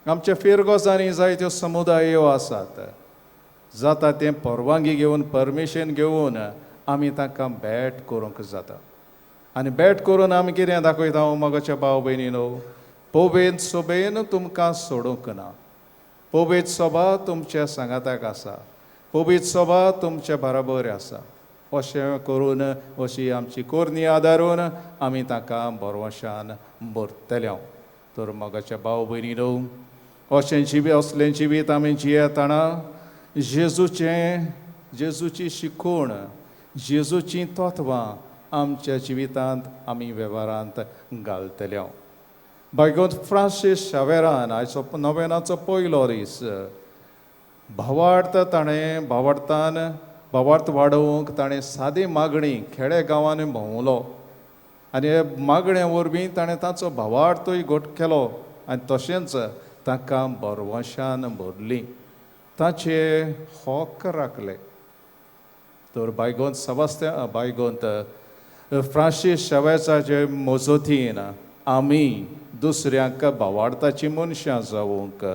आमच्या फिरगोजांनी जायत्यो समुदायो आसात. जाता तें परवानगी घेवन, परमिशन घेवन आमी तांकां भेट करूंक जाता. आनी भेट करून आमी कितें दाखयता मोगाच्या भाव भयणीनो? पवित्र सभेन तुमकां सोडूंक ना, पवित्र सभा तुमच्या सांगाताक आसा, पवित्र सभा तुमच्या बराबर आसा. अशें करून, अशी आमची करणी आदारून आमी तांकां भरवंशान भरतले. तर मोगाच्या भाव भयणीनो, अशें जिवी, असलें जिवीत आमी जियेतना जेजूचें, जेजूची शिकवण, जेजूचीं तत्वां आमच्या जिवितांत आमी वेव्हारांत घालतले. भायगोंत फ्रांसीस शावेरान आयचो नवेनाचो पयलो दीस भावार्थ ताणें भावार्थान भावार्थ वाडोवंक ताणें सादी मागणी खेडे गांवांनी भोंवलो आनी हे मागणे वरवीं ताणें ताचो भावार्थूय घट केलो आनी तशेंच तांकां भरवंशान भरली, ताचे हक राखले. तर बायगोंत सबास्त्या, बायगोंत फ्रांसीस शावेजाचे मजतीन आमी दुसऱ्यांक भावार्थाची मनशां जावंक,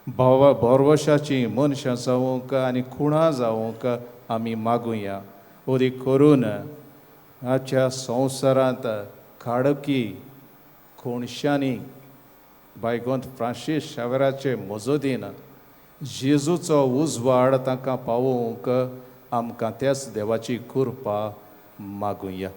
भाव भरवशाची मनशां जावंक आनी खुणां जावंक आमी मागुया. ओरी करून आजच्या संवसारांत खाडकी कोणशांनी बायगोंत फ्रांसीस शावेराचे मजतीन जेजूचो उजवाड तांकां पावोवंक आमकां त्याच देवाची कृपा मागुया.